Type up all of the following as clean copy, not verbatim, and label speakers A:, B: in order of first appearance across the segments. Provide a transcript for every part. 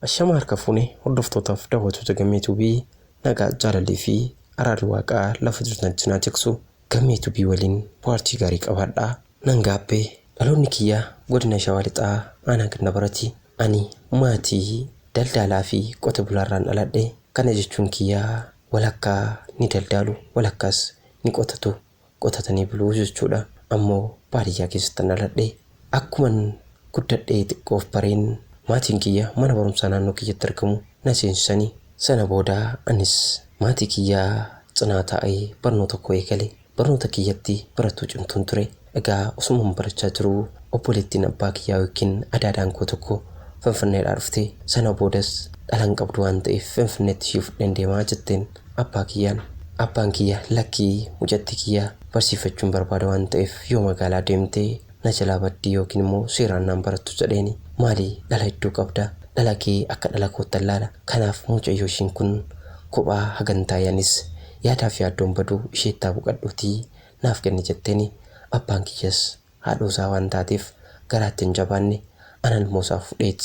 A: Ashama harka fuune hordoftootaaf daawwattoota Gammee Tuubii, nagaa, jaalalii fi araarri waaqaa lafa jirtan cinaa tiksu. Gammee Tuubii waliin bohaartii gaarii qabaadhaa. Nan gaabbee, dhaloonni kiyya godina Shawaa Lixaa aanaa Gannabarati. Ani maatii daldaalaa fi qote bulaarraan dhaladhe. Kana jechuun kiyya walakkaa ni daldaalu, walakkaas ni qotatu, qotatanii buluu jechuudha. Ammoo baadiyyaa keessattan dhaladhe. Akkuman guddadhee xiqqoof bareen, maatiin kiyya mana barumsaa naannoo kiyyatti argamu na seensisanii. Sana booda anis maatii kiyyaa cinaa taa'ee barnoota koo eegale. Barnoota kiyyatti barattuu cimtuun ture. Egaa osuman barachaa jiruu obboleettiin abbaa kiyyaa yookiin adaadaan koo tokko Finfinneedhaa dhufte. Sana boodas dhala hin qabdu waan ta'eef Finfinneetti ishii fudheen deemaa jetteen abbaa kiyyaan. Abbaan kiyya lakkii, mucattii kiyya barsiifachuun barbaada waan ta'eef yoo magaalaa deemte na jalaa baddi yookiin immoo seeraan naan barattu jedheeni. Maali, dhala hedduu qabda, dhala kee akka dhala koottan laala, kanaaf mucayyoo ishiin kun kophaa hagan taa'e anis yaadaaf yaaddoon badu isheetti haa boqadhuutii naaf kenni jetteeni. Abbaan kiyyas haadhoo isaa waan taateef garaatti hin jabaanne, ana ilmoo isaa fudheet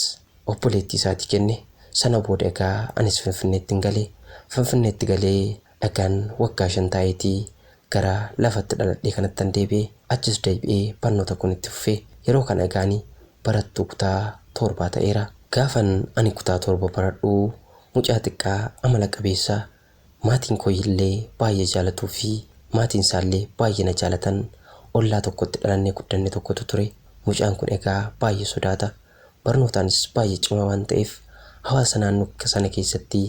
A: obboleettii isaatii kenne. Sana booda egaa anis Finfinneettin gale. Finfinneetti galee egaan waggaa 5 taa'eetii gara lafatti dhaladhee kanattan deebi'e. Achis deebi'ee barnoota koon itti fufe. Yeroo kana egaa ani barattuu kutaa torbaa ta'eera. Gaafan ani kutaa 7 baradhu mucaa xiqqaa amala qabeessa, maatiin kooyillee baay'ee jaalatuu fi maatiin isaallee baay'ee na jaalatan, ollaa tokkotti dhalannee guddanne tokkotu ture. Mucaan kun egaa baay'ee sodaata. Barnootaanis baay'ee cimaa waan ta'eef hawaasa naannoo sana keessatti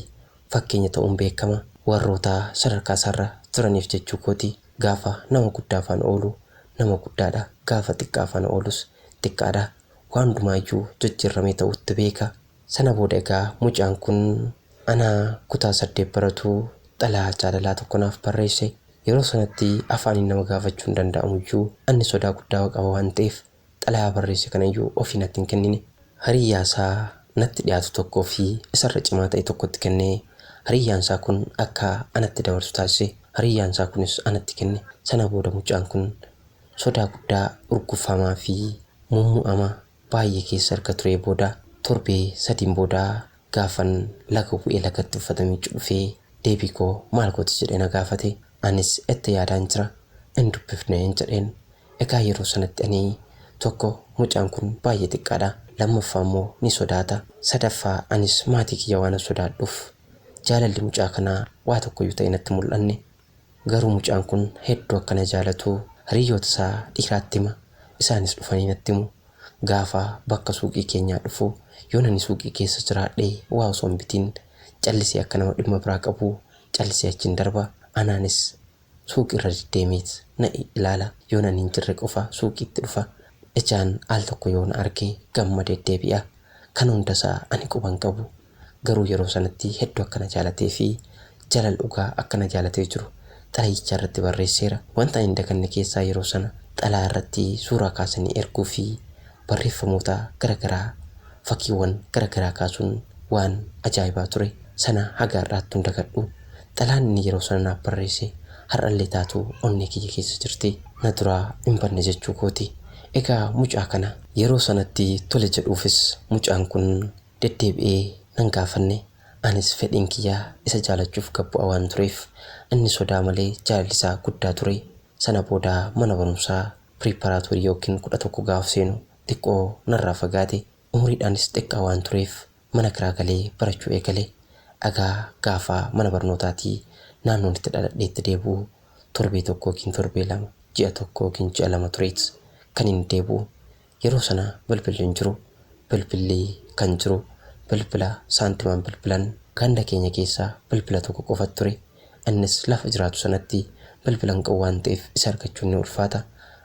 A: fakkeenya ta'uun beekama. Warroota sadarkaa isaarra jiraniif jechuu kooti. Gaafa nama guddaa faana oolu nama guddaadha. Gaafa xiqqaa faana oolus xiqqaadha. Waan hundumaayyuu jijjiirramee ta'utti beeka. Sana booda egaa mucaan kun ana kutaa 8 baratu xalayaa jaalalaa tokko naaf barreesse. Yeroo sanatti afaaniin nama gaafachuun danda'amuyyuu anni sodaa guddaa qaba waan ta'eef xalayaa barreesse kanayyuu ofii natti hin kennine. Hiriyyaa isaa natti dhiyaatu tokkoo fi isarra cimaa ta'e tokkotti kennee hiriyyaan isaa kun akka anatti dabarsu taasise. Hiriyyaan isaa kunis anatti kenne. Sana booda mucaan kun sodaa guddaa, urgufamaa fi mummu'ama baay'ee keessa erga turee booda, torbee sadiin booda gaafan laga bu'ee lagatti uffata miiccu dhufee deebii koo maal gooti jedhee na gaafate. Anis itti yaadaan jira, hin dubbifneen jedheen. Egaa yeroo sanatti ani tokko mucaan kun baay'ee xiqqaadha. Lammaffaa immoo ni sodaata. Sadaffaa anis maatii kiyya waanan sodaadhuuf jaalalli mucaa kanaa waa tokkoyyuu ta'ee natti mul'anne. Garuu mucaan kun hedduu akka na jaalatu hiriyyoota isaa dhiiraatti hima. Isaanis dhufanii natti himu. Gaafa bakka suuqii keenyaa dhufu yoon ani suuqii keessa jiraadhe waa osoo hin bitiin callisee akka nama dhimma biraa qabuu callisee achiin darba. Anaanis suuqii irra deddeemeet na ilaala. Yoon ani hin jirre qofa suuqiitti dhufa. Ijaan al tokko yoo na arge gammadee deebi'a. Kana hundasaa ani quba hin qabu. Garuu yeroo sanatti hedduu akka na jaalatee fi jaalala dhugaa akka na jaalatee jiru xalayicha irratti barreesseera. Wanta ani hin daganne keessaa yeroo sana xalayaa irratti suuraa kaasanii erguu fi barreeffamoota gara garaa, fakkiiwwan gara garaa kaasuun waan ajaa'ibaa ture. Sana haga har'aattuu hin dagadhu. Xalayaan inni yeroo sana naaf barreesse har'allee taatu onnee kiyya keessa jirti. Na duraa hin badne jechuu kooti. Egaa mucaa kana yeroo sanatti tole jedhuufis mucaan kun deddeebi'ee nan gaafanne. Anis fedhiin kiyya isa jaalachuuf gad bu'aa waan tureef, inni sodaa malee jaalalli isaa guddaa ture. Sana booda mana barumsaa piriiparaatoorii ykn 11 gaaf seenu xiqqoo narraa fagaate. Umuriidhaanis xiqqaa waan tureef mana kiraa galee barachuu eegale. Egaa gaafa mana barnootaatii naannoon itti dhaladheetti deebi'u torbee tokko ykn torbee lama, ji'a tokko ykn ji'a lama tureet kanin deebi'u. Yeroo sana bilbilli hin jiru. Bilbilli kan jiru bilbila saantimaan bilbilan. Ganda keenya keessa bilbila tokko qofatu ture. Innis lafa jiraatu sanatti bilbila hin qabu waan ta'eef isa argachuun ni ulfaata.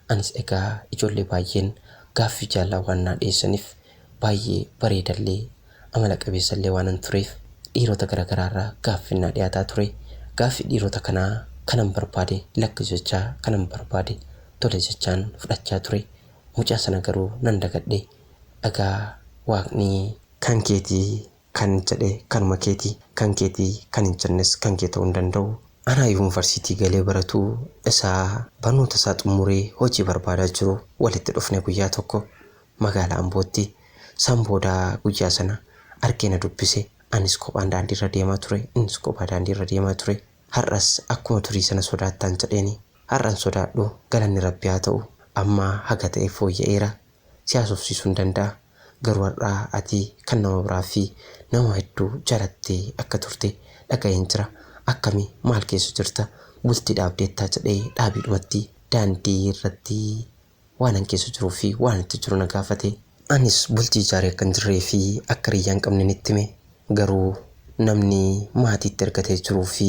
A: Anis egaa ijoollee baay'een gaaffii jaalalaa waan naa dhiyeessaniif, baay'ee bareedallee amala qabeessallee waanan tureef dhiirota garagaraarraa gaaffiin naa dhiyaataa ture. Gaaffii dhiirota kanaa kanan barbaade lakki jechaa, kanan barbaade tole jechaan fudhachaa ture. Mucaa sana garuu nan dagadhe. Egaa Waaqni. Kan keeti kan jedhe kanuma keeti, kan keeti kan hin jennes kan kee ta'uu hin danda'u. Anaa yuunvarsiitii galee baratu, isaa barnoota isaa xummuree hojii barbaadaa jiru walitti dhufne guyyaa tokko magaalaa Ambootti. San booda guyyaa sana Argee na dubbise. Anis kophaan daandiirra deemaa ture. Innis kophaa daandiirra deemaa ture. Har'as akkuma turii sana sodaattaan jedheeni. Har'an sodaadhu, galanni Rabbi haa ta'u. Amma haga ta'e fooyya'eera. Si haasofsiisuu hin danda'a. Garuu har'aa ati kan nama biraa fi nama hedduu jaalattee akka turte dhaga'een jira. Akkami, maal keessa jirta? Bultii dhaabdeettaa jedhee dhaabiidhumatti daandii irratti waanan keessa jiruu fi waan itti jiru na gaafate. Anis bultii ijaaree akka hin jirree fi akka hiriyyaa hin qabne itti hime. Garuu namni maatiitti ergatee jiruu fi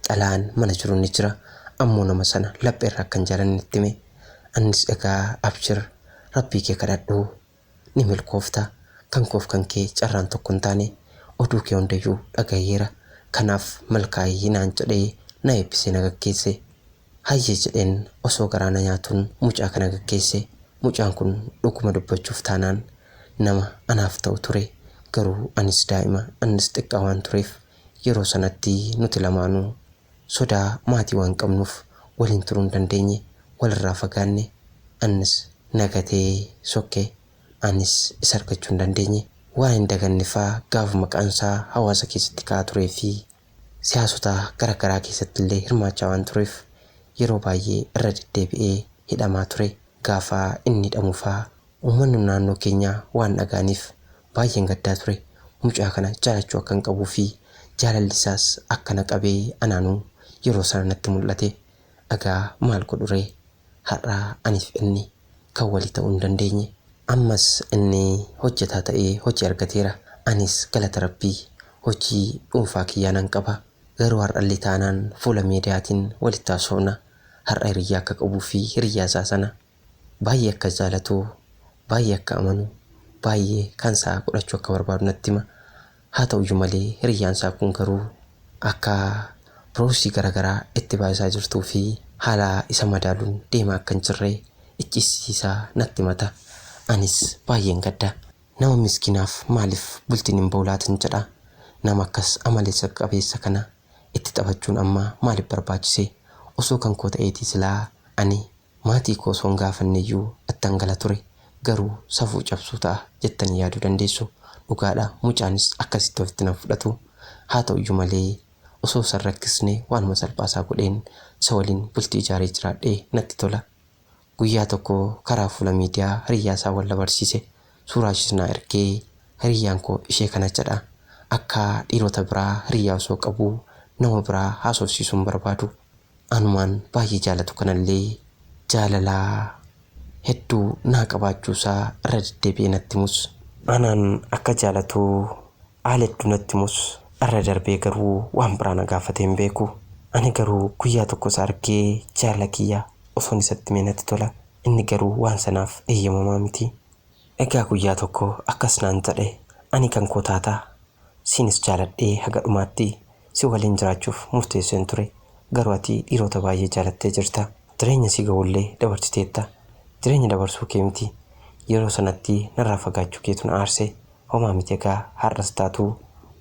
A: xalaan mana jiru ni jira. Ammoo nama sana lapheerraa akka hin jaalanne itti hime. Anis egaa abshir, Rabbii kee kadhadhu, ni milkoofta. Kan koof kan kee carraan tokko hin taane, oduu kee hundayyuu dhagayeera. Kanaaf milkaa'ii naan jedhee na eebbisee na gaggeesse. Hayyee jedheen osoo garaa na nyaatuun mucaa kana gaggeesse. Mucaan kun dhuguma dubbachuuf taanaan nama anaaf ta'u ture. Garuu anis daa'ima, innis xiqqaa waan tureef yeroo sanatti nuti lamaanuu sodaa maatii waan qabnuuf waliin turuu hin dandeenye, walirraa fagaanne. Innis na gatee sokke, anis isa argachuu hin dandeenye. Waan hin daganne faa gaafa maqaan isaa hawaasa keessatti ka'aa turee fi siyaasota garaagaraa keessatti illee hirmaachaa waan tureef yeroo baay'ee irra deddeebi'ee hidhamaa ture. Gaafa inni hidhamu faa uummanni naannoo keenyaa waan dhaga'aniif baay'een gaddaa ture. Mucaa kana jaalachuu akkan qabuu fi jaalalli isaas akka na qabee anaanuu yeroo sana natti mul'ate. Egaa maal godhu ree? Har'aa aniif inni kan walii ta'uu hin dandeenye. Ammas inni hojjetaa ta'ee hojii argateera. Anis galata Rabbii hojii dhuunfaa kiyyaa nan qaba. Garuu har'allee taanaan fuula miidiyaatiin walitti haasofna. Har'a hiriyyaa akka qabuu fi hiriyyaa isaa sana baay'ee akka jaalatu, baay'ee akka amanu, baay'ee kan isaa godhachuu akka barbaadu natti hima. Haa ta'uyyuu malee hiriyyaan isaa kun garuu akka piroosii garaagaraa itti baasisaa jirtuu fi haala isa madaaluun deemaa akka hin jirre iccisiisaa natti himata. Anis baay'een gadda. Nama miskiinaaf maaliif bultiin hin ba'u laatan jedha. Nama akkas amaleessa qabeessa kana itti taphachuun amma maaliif barbaachise? Osoo kan koo ta'eetii silaa ani maatii koo osoo hin gaafanneyyuu ittan gala ture. Garuu safuu cabsuu ta'a jettanii yaaduu dandeessu. Dhugaadha, mucaanis akkasitti ofitti nan fudhatu. Haa ta'uyyuu malee osoo isa hin rakkisne waanuma salphaasaa godheen isa waliin bultii ijaaree jiraadhee natti tola. Guyyaa tokko karaa fuula miidiyaa hiriyyaa isaa wal barsiise. Suuraa ishees naa ergee, hiriyyaan koo ishee kana jedha. Akka dhiirota biraa hiriyyaa osoo qabuu nama biraa haasofsiisuu hin barbaadu. Anumaan baay'ee jaalatu kanallee jaalalaa hedduu naa qabaachuusaa irra deddeebi'ee natti himus, anaan akka jaalatu haala hedduu natti himus, irra darbee garuu waan biraa na gaafatee hin beeku. Ani garuu guyyaa tokko isa argee jaalala kiyya osoon isatti himee natti tola. Inni garuu waan sanaaf eeyyamamaa miti. Egaa guyyaa tokko akkas naan jedhe, ani kan koo taataa, siinis jaaladhee haga dhumaatti si waliin jiraachuuf murteesseen ture. Garuu ati dhiirota baay'ee jaalattee jirta. Jireenya si ga'ullee dabarsiteetta. Jireenya dabarsuu kee miti. Yeroo sanatti narraa fagaachuu keetu na aarse. Homaa miti, egaa har'as taatu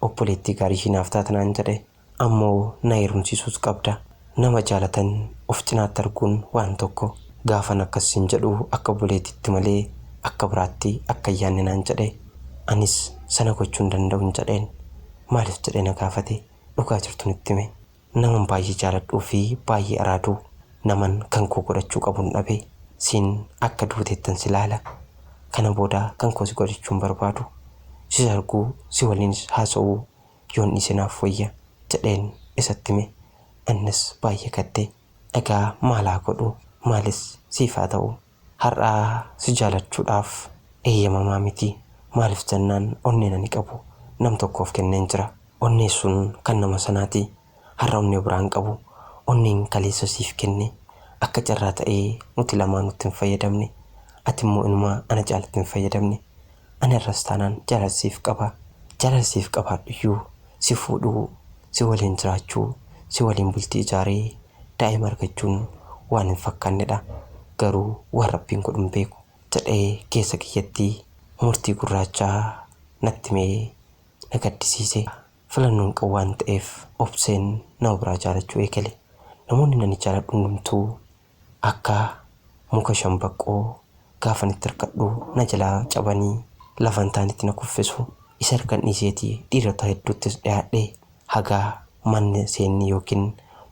A: obboleettii gaarii ishii naaf taata naan jedhe. Ammoo na heerumsiisuus qabda. Nama jaalatan of cinaatti arguun waan tokko. Gaafan akkas siin jedhu akka obboleettiitti malee akka biraatti akka hin yaadne naan jedhe. Anis sana gochuu hin danda'un jedheen. Maaliif jedhee na gaafate. Dhugaa jirtu nitti hime. Naman baay'ee jaaladhuu fi baay'ee araadu, naman kan koo godhachuu qabun dhabe. Siin akka duuteettan si laala. Kana booda kan koo si godhachuu hin barbaadu. Sis arguu, si waliinis haasa'uu yoon dhiise naaf wayya jedheen isatti hime. Innis baay'ee gadde. Egaa maal haa godhu? Maalis siif haa ta'u? Har'aa si jaalachuudhaaf eeyyamamaa miti. Maaliif jennaan onneen ani qabu nam tokkoof kenneen jira. Onnee sun kan nama sanaati. Har'a onnee biraan qabu. Onneen kaleessa siif kenne akka carraa ta'ee nuti lamaanutti hin fayyadamne. Ati immoo inumaa ana caalatti hin fayyadamne. Ani har'as taanaan jaalala siif qaba. Jaalala siif qabaadhuyyuu si fuudhuu, si waliin jiraachuu, si waliin bultii ijaaree daa'ima argachuun waan hin fakkaannedha. Garuu waan Rabbiin godhu hin beeku jedhee keessa kiyyatti murtii gurraachaa natti himee na gaddisiise. Filannoon qabu waan ta'eef obseen nama biraa jaalachuu eegale. Namoonni ani jaaladhu hundumtuu akka muka shambaqqoo gaafan itti hirkadhu na jalaa cabanii lafa hin taanetti na kuffisu. Isa harkan dhiiseetii dhiirota hedduuttis dhiyaadhe hagaa manni seenni yookiin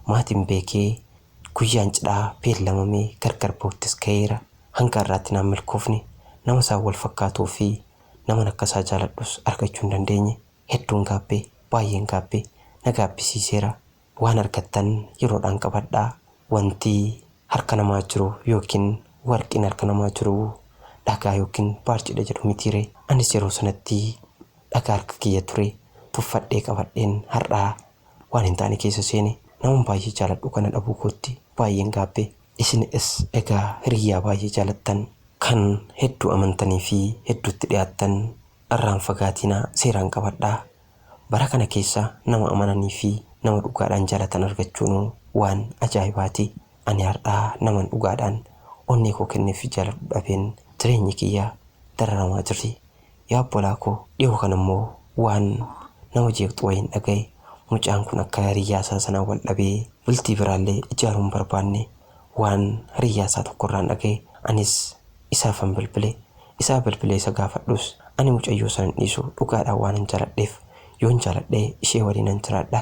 A: maatiin beekee guyyaan cidhaa beellamamee gargar ba'uttis ka'eera. Hanga har'aatti naan milkoofne nama isaan wal fakkaatuu fi naman akka isaa jaaladhus argachuu hin dandeenye. Hedduun gaabbee baay'een gaabbee na gaabbisiiseera. Waan argattan yeroodhaan qabadhaa. Wanti harka namaa jiru yookiin warqiin harka namaa jiru dhagaa yookiin baarcidha jedhu mitiire. Anis yeroo sanatti dhagaa harka kiyya ture tuffadhee qabadheen har'aa waan hin taane keessa seene. Naman baay'ee jaaladhu kana dhabuu kootti baay'een gaabbe. Isinis egaa hiriyyaa baay'ee jaalattan kan hedduu amantanii fi hedduutti dhiyaattan irraan fagaatinaa seeraan qabadhaa. Bara kana keessa nama amananii fi nama dhugaadhaan jaalatan argachuun waan ajaa'ibaati. Ani har'aa naman dhugaadhaan onnee koo kenneef jaaladhu dhabeen jireenyi kiyya dararamaa jirti. Yaa obbolaa koo dhiyoo kana immoo waan nama jeeqxu wayiin dhagaye. Mucaan kun akka hiriyyaa isaa sanaan wal dhabee bultii biraallee ijaaruu hin barbaanne waan hiriyyaa isaa tokkorraan dhagaye. Anis isaafan bilbile. Isaa bilbilee isa gaafadhus ani mucayyoo sana hin dhiisu dhugaadhaan waan hin jaaladheef yoon jaaladhe ishee waliin nan jiraadha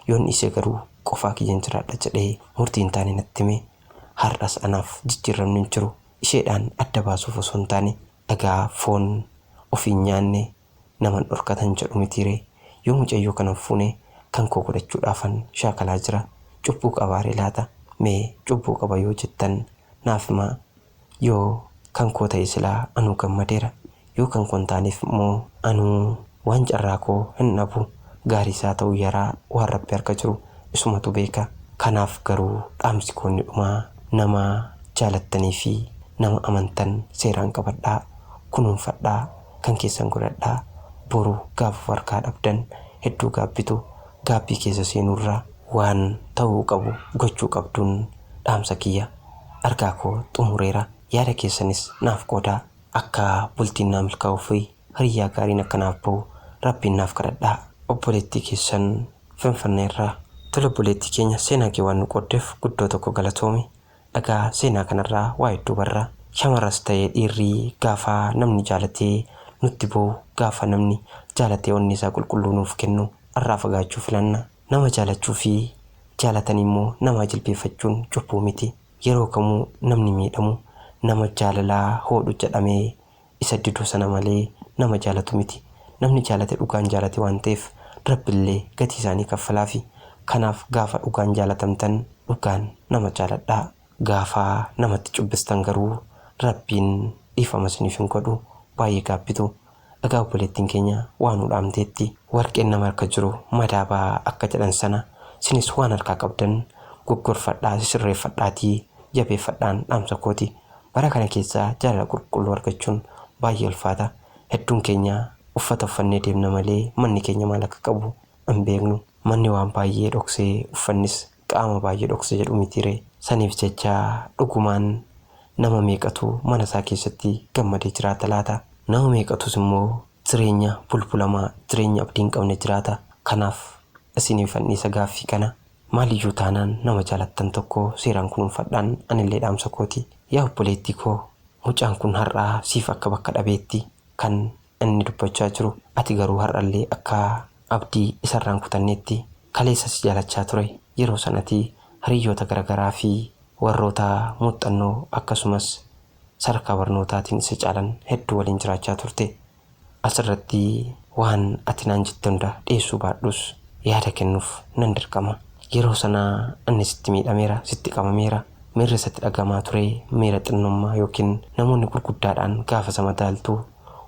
A: yoon dhiise garuu qofaa kiyyan jiraadha jedhee murtii hin taane natti hime. Har'as anaaf jijjiiramni hin jiru. Isheedhaan adda baasuuf osoo hin taane dhagaa foon ofiin nyaanne naman dhorkatan jedhu mitiire. Yoo mucayyoo kana hin fuune kan koo godhachuudhaafan shaakalaa jira. Cubbuu qabaaree laata? Mee cubbuu qaba yoo jettan naaf himaa. Yoo kan koo ta'e silaa anuu gammadeera. Yoo kan koo hin taaneef immoo anuu waan carraa koo hin dhabu. Gaarii isaa ta'uu yaraa waan Rabbi harka jiru isumatu beeka. Kanaaf garuu dhaamsi koo inni dhumaa nama jaalattanii fi nama amantan seeraan qabadhaa, kunuunfadhaa, kan keessan godhadhaa. Boru gaafa harkaa dhabdan hedduu gaabbitu. Gaabbii keessa seenuurra waan ta'uu qabu gochuu qabduun dhaamsa kiyya. Argaa koo xumureera. Yaada keessanis naaf qoodaa. Akka bultiin naa milkaa'uu fi hiriyyaa gaariin akka naaf ba'u Rabbiin naaf kadhadhaa. Obboleettii keessan Finfinnee irraa. Tole obboleettii keenya seenaa kee waan nu qooddeef guddoo tokko galatoomi. Egaa seenaa kanarraa waa hedduu barra. Shamarras ta'ee dhiirri gaafa namni jaalatee nutti boo'u, gaafa namni jaalatee onnee isaa qulqulluu nuuf kennu irraa fagaachuu filanna. Nama jaalachuu fi jaalatanii immoo namaa jilbeeffachuun cubbuu miti. Yeroo kamuu namni miidhamu nama jaalalaa hoodhu jedhamee isa didu sana malee nama jaalatu miti. Namni jaalate dhugaan jaalate waan ta'eef Rabbillee gatii isaanii kaffalaafi. Kanaaf gaafa dhugaan jaalatamtan dhugaan nama jaaladhaa. Gaafa namatti cubbistan garuu Rabbiin dhiifama isiniif hin godhu baay'ee gaabbitu. Egaa obboleettiin keenya waan nu dhaamteetti. Warqeen nama harka jiru madaabaa akka jedhan sana sinis waan harkaa qabdan goggorfadhaa sisirreeffadhaatii jabeeffadhaan dhaamsa kooti. Bara kana keessa jaalala qulqulluu argachuun baay'ee ulfaata. Hedduun keenya uffata uffannee deemna malee manni keenya maal akka qabu hin beeknu. Manni waan baay'ee dhoksee uffannis qaama baay'ee dhokse jedhu mitiire. Saniif jecha dhugumaan nama meeqatu mana isaa keessatti gammadee jiraata laata? Nama meeqatus immoo jireenya bulbulamaa jireenya abdii hin qabne jiraata. Kanaaf isiniif dhiisa gaaffii kana. Maaliyyuu taanaan nama jaalattan tokko seeraan kunuunfadhaan anillee dhaamsa kooti. Yaa obboleettii koo mucaan kun har'aa siif akka bakka dhabeetti kan inni dubbachaa jiru. Ati garuu har'allee akka abdii isarraan kutanneetti kaleessa si jaalachaa ture. Yeroo sanatti hiriyyoota garaagaraa fi warroota muuxannoo akkasumas sadarkaa barnootaatiin isa caalan hedduu waliin jiraachaa turte. Asirratti waan ati naan jette hunda dhiyeessuu baadhus yaada kennuuf nan dirqama. Yeroo sana inni sitti miidhameera, sitti qabameera. Miirri isatti dhagamaa ture miira xinnummaa yookiin namoonni gurguddaadhaan gaafa isa madaaltu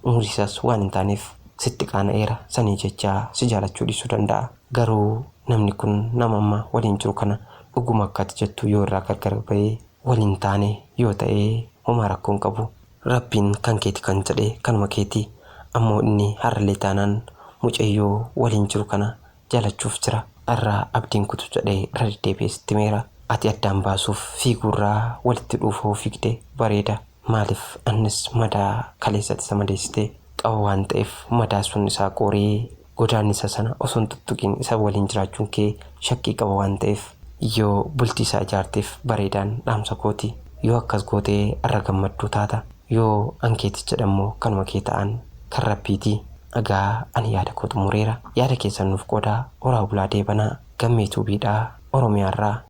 A: umurii isaas waan hin taaneef sitti qaana'eera. Sanii jecha si jaalachuu dhiisuu danda'a. Garuu namni kun nama amma waliin jiru kana dhuguma akka ati jettu yoo irraa gargar ba'ee waliin taane yoo ta'e homaa rakkoo hin qabu. Rabbiin kan keeti kan jedhe kanuma keeti. Ammoo inni har'allee taanaan mucayyoo waliin jiru kana jaalachuuf jira. Irraa abdiin kutu jedhee irra deddeebi'ee sitti himeera. Ati addaan baasuuf fiiguurraa walitti dhuufoo fiigde bareeda. Maaliif innis madaa kaleessatti isa madeessite qaba waan ta'eef madaa sun isaa qoree godaannisa sana osoo hin tuttuqin isa waliin jiraachuun kee shakkii qaba waan ta'eef yoo bultii isaa ijaarteef bareedaan dhaamsa kooti. Yoo akkas gootee irra gammadduu taata. Yoo an keeti jedhammoo kanuma kee ta'an kan Rabbiiti. Egaa ani yaada koo xumureera. Yaada keessan nuuf qoodaa. Horaa bulaa deebanaa. Gammee Tuubiidhaa Oromiyaarraa.